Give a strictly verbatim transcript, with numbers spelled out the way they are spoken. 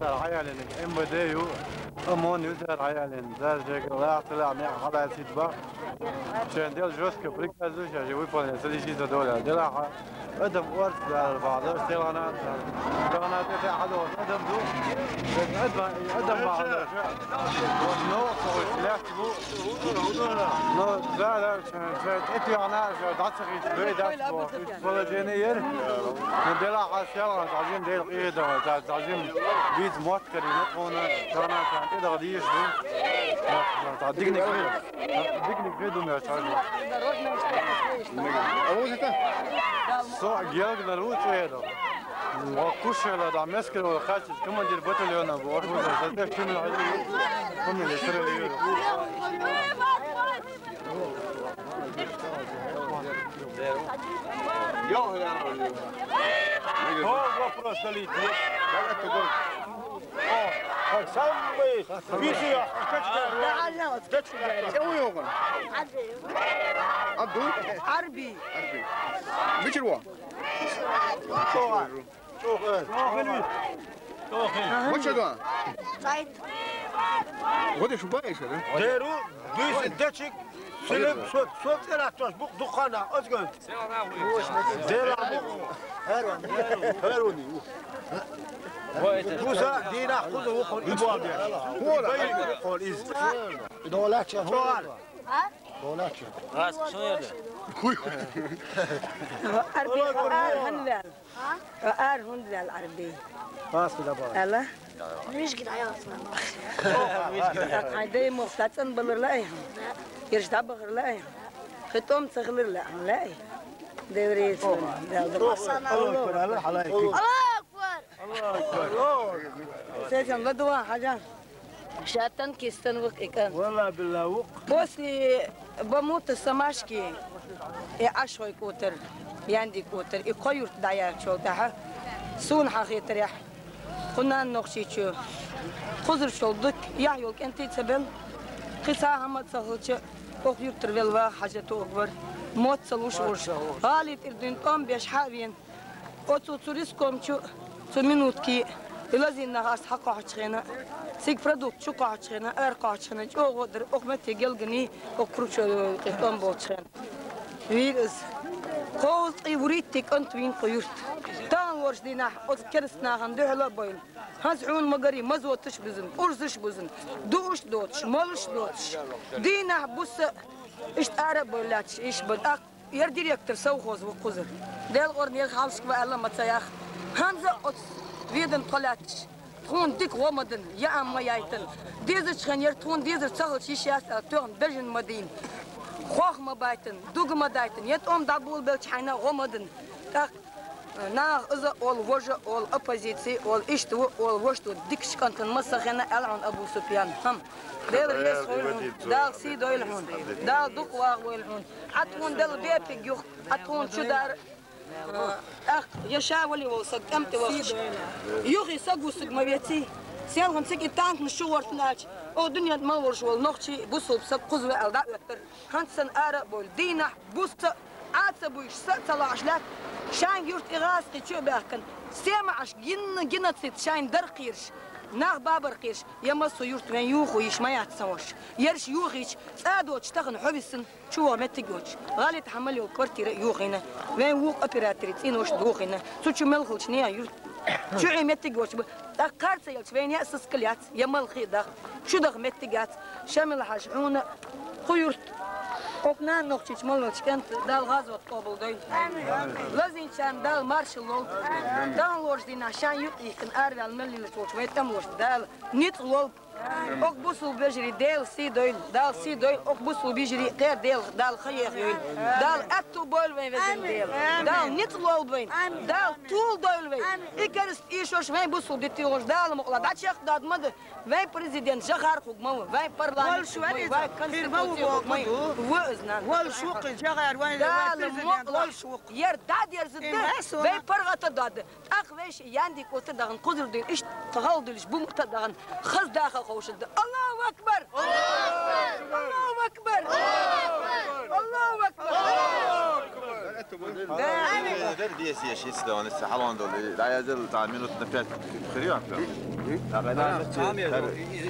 Цара хьаялиниг М В Д ю, ОМОН ю цара хьаялин. Цара шега лаьцалахь мех хьалаьцийта бах. Шайн дела жестко приказ ду, ша же выполнять, ца лежи за доля. Делахьа адам орц дала бахьа, селгӀана, селгӀана тӀе хьадоху адам ду. Адам, адам бахьа, но, лаьцна бу. Но, цара Ша тӀетоьхна, ша дӀа ца хийцча, бей дац боху, уьш положение яра. Ну, делахь хьан селхана, цхьа жима дела къийда вай, цхьа, цхьа жима бийца мотт карийна тхуна, шана сан тӀедагӀа дийша ду. Цхьа диканиг хир, диканиг хир ду меш цхьа жима. Со гелгнар ву цӀера. Ва Кушела да мескер вара кхаччалц командир батальона бу, ош вуза, за те чимла хӀажи, фамилия сирали юра. Вопрос залить. О, самый пишу я. Абду? Арби. Арби. Бичирва? Чохин. Моча да? Цайт. Вот и шубаешь, да? Деру, дуйс дечик, силим, сот, сот, эра, тош, бук, духана, озгон. Дела, бук. Херон, херони. Буса, дина, хузу, ухун, ибуа, бер. Хура. Бай, ухун, из. Долача. Чохар. А? Долача. Раз, что я? Хуй. Арби, а, ханвел. Ар хӀунда ваьлла Ӏарби? Ала? Муьжгин Ӏайоцна. Хьайн дай мохк дацӀан баларла айхьа? Ерш дӀабахарла айхьа? Хи тӀом ца хиларла айхьа? Лай? Деврецун. Аллаху акбар! Аллаху акбар! Сесен ладува хьажа. Шатан кистан вукъ икан. Валла билла вукъ. После Бамута Самашки и Ашхой кутер, Янди кутер, и кхо юрт даяр чол тахьа. Сун хахитер яхь. Кунан нохчи чу. Хузур чол дык, яхь йол кенти цабел. Хиса хама цахлча. Ох юртер вел ва хажа тугвар. Моцал уш уш. Гали тирдин том беш хавин. Оцу цу риском чу, цу минутки, и лазиннах ас хьакхахьчхена, сиг продукт чу кхахьчхена, ар кхахьчхена, чӀогӀо дар, ох метте гелгани, ох кручо къитом болчхена. Вир из. Кхоз и вуритти кӀант вин кху юрт. Тан ворш динахь, оц керст нахан дуьхьала бойн. Хьанз хьун магари мазоташ бузун, урзаш бузун, душ доцаш, малаш доцаш. Динахь буса ишт ара бойлач, иш бад ах. Яр директор совхоз ву кхузар. Делкъорна яр хьалшка ва аьлла ма ца ях. Ханза оц ведан тхо лаьтташ. Тхуна дика гӀо ма дан, я ам ма яйтан. Дезачхен яр тхуна дезар ца хилча йиш яц аьлла, тоьхна бежан ма дийна. Хох ма байтан, дуга ма дайтан, я тӀом дӀабулбелча хьайна гӀо ма дан. ТӀаккха нах иза олу, вожа олу, оппозиция олу, иштта ву олу, вожа ду, дикачу кӀантана ма сахена аьлла хьуна Абу Суфьян. ХӀама. Дела реза хуьлда хьуна, Дала сий дойла хьуна, Дала дукха вагӀа войла хьуна. Ӏа тхуна делла бепиг юха, Ӏа тхуна чу дара. ТӀаккха я ша вали волу саг тӀем тӀе вахча. Юхи саг ву саг ма веций. Селхан цига и танкнаш чу гӀортан аьлча, о, дуьнен мал волуш волу нохчий, бусулба саг кхуза ве аьлла дӀа а оьттар. ХӀанз сан ара а бойла. Дийнахь, буса, Ӏа ца буьйш, са а ца лахьаш лаьтта, шайн юрт и гӀазкхи чу а баьхкина, семаӀаш гинна геноцид шайн дар кхийраш, нах бабар кхийраш, я массо юрт вен юху йиш ма яц сан ваша. Ерш юхийча, цӀа доцуш тахана хьо висина. Чу ваха меттиг йоцуш, гӀалит хьан мел йолу квартира а юхийна, вайн вукху операторийн цӀенош а духийна, цу чу мел хилча нехан юрт чуьхье меттиг йоцуш бу. ТӀаккха кхар ца елча, вайн яа сискал яц, я мал хи а даха, чу даха меттиг яц, Шамил-хьаьжа хьуна а, кху юрт, окху нана нохчийчу мал йолчу кӀентан Дала гӀазот къобалдойла. Лазийначарна Дала маршалла лолда. Тахана лоруш дийнахь шайн юкъ йихкина араваьлла мел лелаш волчу вайн тӀемалошна Дала ницкъ лолба. Окху бусулба вежарий Дела сий дойла, Дала сий дойла, окху бусулба вежарий кхера Дела, Дала хан еха йойла. Дала аьтту бойла вайн везан Дела. Дала ницкъ лолба вайн. Дала тул дойла вайн. И керст ийшош вайн бусулба дитти йогӀуш Дала мукъала дӀачекхдода ма ду. Вайн президент жахар хуг ма ву, вайн парламент хуг ма ву, вайн конституция хуг ма ву. Ву иза нан. Дала мукъала. Яр дӀадерза ду, вайн паргӀата дода. ТӀаккха вешан Янди кӀота дахана, кхузара дуьйна иштта тхан халла дуьллуш бу мурта дахана, хаза даха ховшадда. Аллаху акбар! Аллаху акбар! Аллаху акбар! Ver diye şey işte onu halon dolu. Daha yazıl daha minut ne pek kırıyor. Daha ben